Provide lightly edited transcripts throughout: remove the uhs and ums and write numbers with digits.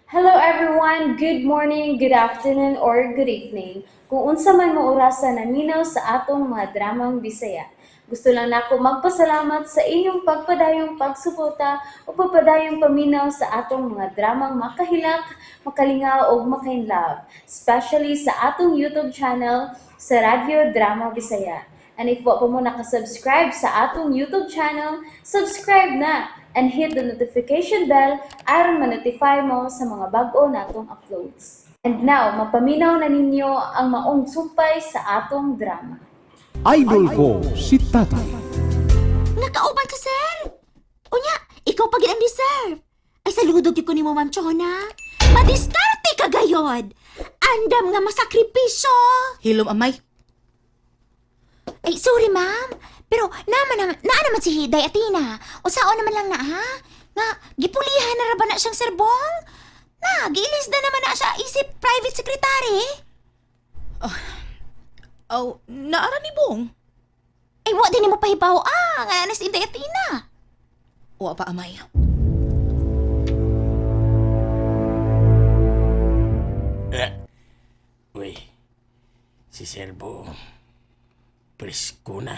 Hello everyone! Good morning, good afternoon, or good evening. Kung unsa man mo orasa naminaw sa atong mga dramang Bisaya. Gusto lang nako magpasalamat sa inyong pagpadayong pagsuporta o pagpadayong paminaw sa atong mga dramang makahilak, makalingaw ug makainlove, especially sa atong YouTube channel sa Radyo Drama Bisaya. And if wa pa mo nakasubscribe sa atong YouTube channel, subscribe na and hit the notification bell aron ma-notify mo sa mga bag-o natong uploads. And now, mapaminaw na ninyo ang maong sumpay sa atong drama. Idol ko si Tatay. Nakauban ka, sir! Unya, ikaw pa gid ang deserve. Ay, saludo gyud ko nimo, Ma'am Chona. Madiskarte ka gayod. Andam nga masakripisyo. Hilom, amay. Ay, sorry, ma'am. Pero naa naman si Hiday Athena. Usao naman lang na, ha? Nga, gipulihan na ra ba na siyang serbong? Na, giilis na naman na siya isip private secretary. Aw, naara ni Bong. Ay, wa din mo pahibaw, ah. Nga na si Inday Athena. Wa pa, amay. Uy, si Serbo, presko na.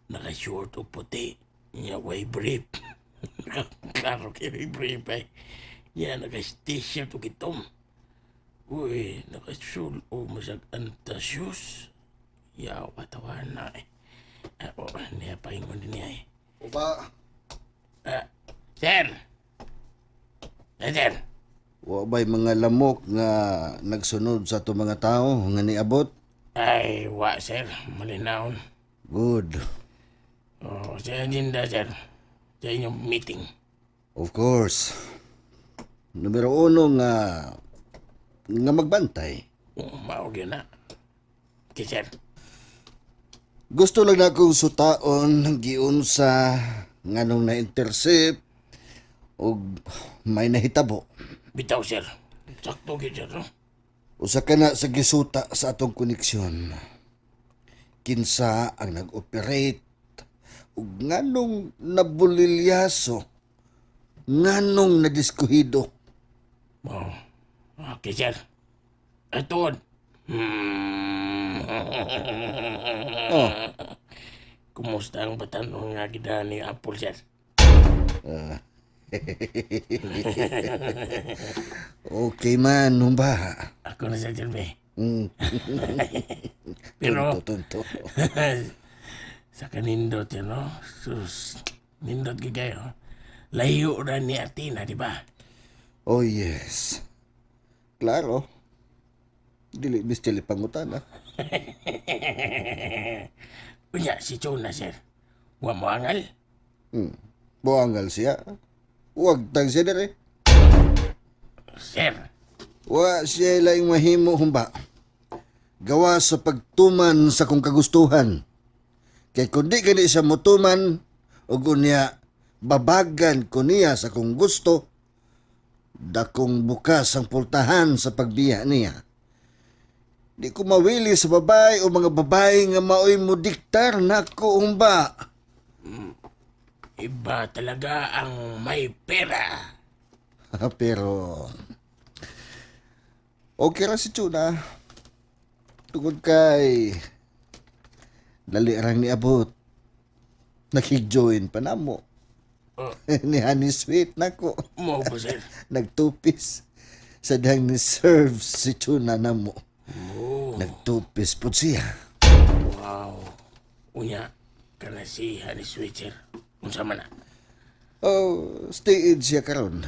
Naka-short o puti. Niya, way brief. Klaro kayo may brief eh. Niya, naka-t-shirt o kitom. Uy, naka-sul o masag antasyos. Yaw, katawan na eh. Ah, oh, niya, pahingon din niya eh. Uba, Ah, sir! Eh, sir! wa ba'y mga lamok nga nagsunod sa ato mga tao nga niabot? Ay, wa, sir. Malinaon. Good. Oh, sa agenda, sir. Sa inyong meeting. Of course. Numero uno nga magbantay. Oh, mao gyud na. Okay, sir. Gusto lang na akong sutaon giunsa nganong na-intercept og may nahitabo. Bitaw, sir. Sakto gyud, sir, no? Usa ka na sa gisuta sa atong koneksyon. Kinsa ang nag-operate ug nganong nabulilyaso, nganong nadiskuhido. Oh. Okay, sir. Atuon. Oh. Kumusta ang batanon nga gida ni Apple, sir? Okay man, humba. Ako na sa be. Pero Pero tunto, tunto. Sa kanindot, yun, no? Sus, nindot gyud kayo. Layo ra ni Athena, di ba? Oh yes. Klaro. Dili bistili pangutana. Unya, si Chona, sir. Wa mo angal? Buangal siya. Huwag tang siya dere. Sir, Wa siya laing mahimo, humba. Gawa sa pagtuman sa kong kagustuhan. Kay kung di kani siya motuman, ug unya babagan ko niya sa kong gusto, dakong bukas ang pultahan sa pagbiya niya. Di ko mawili sa babae o mga babae nga maoy mo diktar nako, humba. Iba talaga ang may pera. Pero okay ra si Chuna. Tungod kay dali rang niabot. Nakig-join pa namo. Ni Honey Sweet nako. Mo ba, sir? Nagtupis. Sa dihang ni serve si Chuna namo. Oh, Nagtupis po siya. Wow. Unya, kana si Honey Sweet, sir. Unsa man na? Oh, stay in siya karon.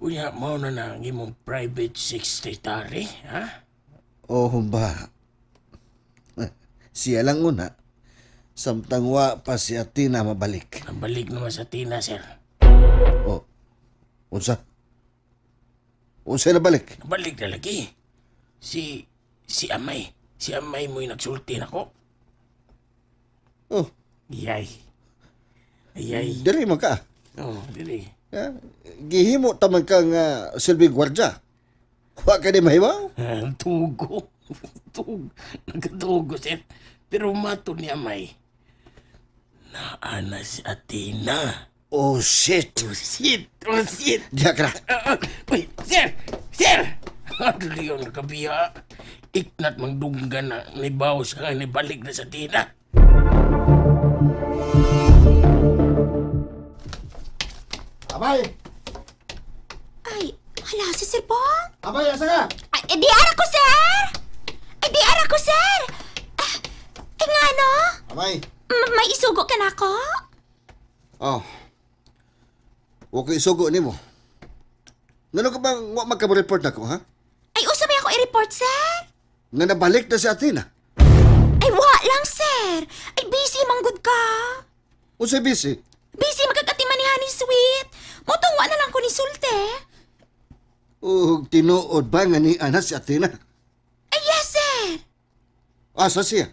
Unya, mao na na ang imong private secretary, ha? Oh, humba. Siya lang una. Samtang wa pa si Athena mabalik. Nabalik naman sa Tina, sir. Oh, unsa? Unsa nabalik? Nabalik na lagi. Si Amay. Si Amay mo'y nagsulti nako. Oh, Yay. Ayay. Diri man ka. Oh, dili. Ha? Gihimo ta man ka nga silbing gwardya. Wa ka di mahibaw? Ah, tugo. Tugo. Nagatugo, sir. Pero mato ni Amay. Naana si Athena. Oh, shit. Oh, shit. Oh, shit. Diya ka na. Ah, ah. Uy, sir! Dili ang nakabiya. Iknat mangdunggan na nibaw sa nga nibalik na sa tina. Amay! Ay, hala si Sir Bong. Amay, asa ka? Ay, eh, di ara ko, sir! Ay, di ara ko, sir! Ah, ay, nga no? Amay! May isugo ka na ako? Oh. Wa ko isugo nimo. Ngano ka bang wa magka-report nako, ha? Ay, usa may ako i-report, sir? Nga nabalik na si Athena. Ay, wa lang, sir. Ay, busy manggod ka. Unsay busy? Busy magkakatiman ni Honey Sweet. Motong wa na lang ko ni sulte. Ug tinuod ba nga ni ana si Athena? Ay, yes, sir. Asa siya?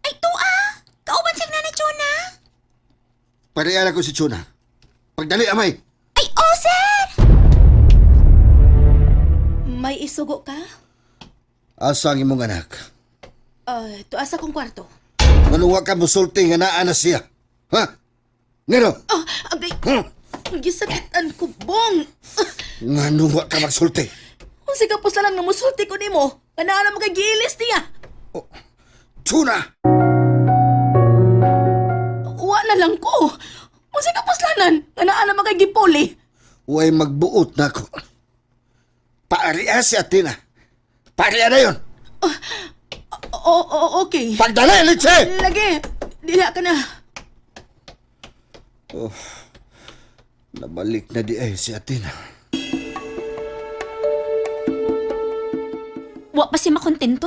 Ay, tuwa. Kauban siyang nanay Chona. Pareara ko si Chuna. Pagdali, amay! Ay, oh, sir! May isugo ka? Asa ang imong anak? Tuas akong kwarto. Ngano wa ka musulti nga naa na siya? Ha? Ngano? Ah, agay, Hmm? gisakitan ko, Bong. Ngano wa ka magsulti? Kung sigapos na lang na musulti ko nimo, kanaan mo kay giilis niya. Chuna! Wa na lang ko. Kung sigapos lanan, kanaan mo kay gipuli. Way magbuot na ako. Paaria si Athena. Paaria na yun! O, okay. Pagdali, Litse! Lagi, dila ka na. Nabalik na di ay si Athena. Wa pa siya makontento?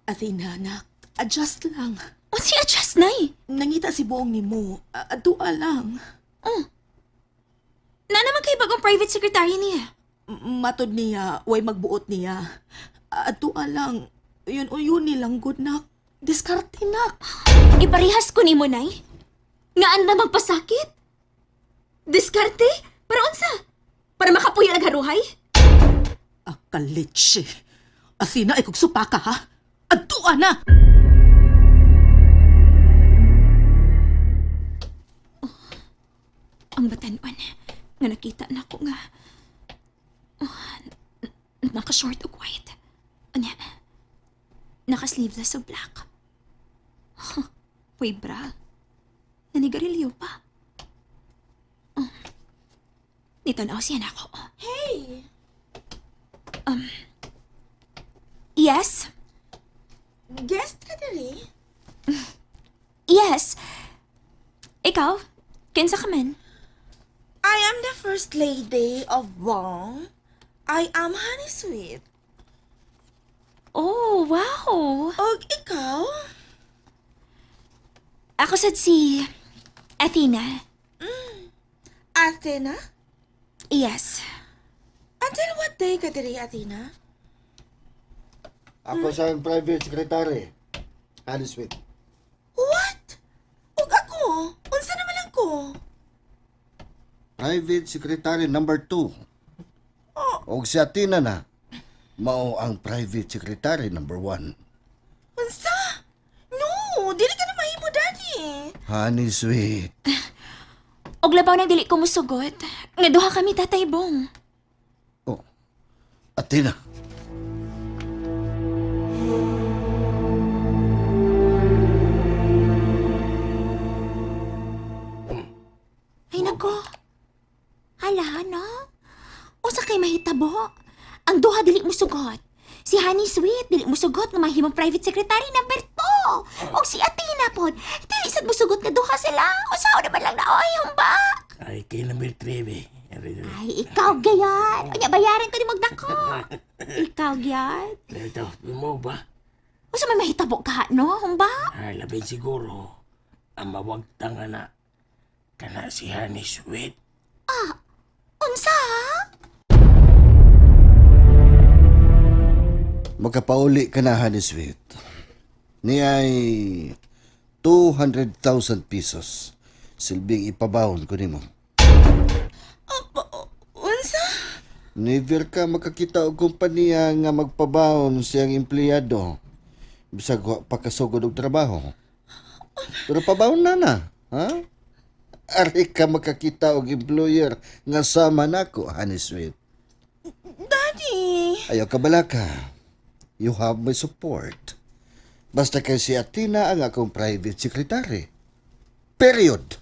Athena, anak, adjust lang. O si adjust na eh. Nangita si Bong nimo, adua lang. Na naman kay bagong private secretary niya. Matod niya, way magbuot niya. Adua lang. Yun o yun nilang good nak. Diskarte nak. Iparehas ko nimo, Nay. Nga anda magpasakit. Diskarte? Para unsa? Para makapuyo ang haruhay? Akalitsi. Athena, ay kung supaka ha? Adua na! Ang batanon nga nakita na ko nga oh, naka-short og white. Anya, naka-sleeveless og black. Huh, way bra. Nanigarilyo pa. Oh. Nitanaw siya na ako. Hey! Yes? Guest ka diri? Yes. Ikaw? Kinsa ka man? I am the first lady of Wong. I am Honey Sweet. Oh, wow. Og ikaw? Ako sad si Athena. Athena? Yes. Until what day ka diri, Athena? Ako sa ang private secretary. Alice Sweet. What? Og ako? Unsa naman lang ko? Private secretary number 2. Og si Athena na, mao ang private secretary number 1. Unsa? No, dili ka na mahimo, daddy. Honey Sweet. Og labaw nang dili ko musugot. Nga duha kami Tatay Bong. Oh, Athena. Ay nako. Hala no. Usa kay mahitabo. Ang duha dili musugot. Si Honey Sweet dili musugot nga mahimong private secretary number 2. Og si Athena pod dili sad musugot nga duha sila. Usa naman lang na oy humba. Ay, kay number 3 be. Ari, ari. Ay, ikaw gayan. Unya bayaran ko ni magdako. Ikaw gyud. Ito, mo ba? Usa may mahitabo ka no, humba? Ay, labi siguro. Ang mawagtang na. Kana si Honey Sweet. Unsa? Makapauli ka na, Honey Sweet. Ni ay 200,000 pesos. Silbing ipabawon ko nimo. Oh, unsa? Never ka makakita og kompanya nga magpabawon siyang empleyado. Bisag wa pa kasugod og trabaho. Pero pabawon na na, ha? Ari ka makakita og employer nga sama nako, Honey Sweet. Daddy! Daddy. Ayaw ka balaka. You have my support. Basta kay si Athena ang akong private secretary. Period.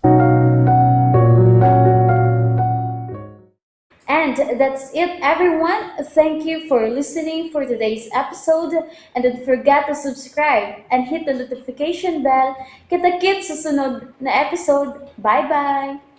And that's it, everyone. Thank you for listening for today's episode. And don't forget to subscribe and hit the notification bell. Kita-kits sa sunod na episode. Bye-bye!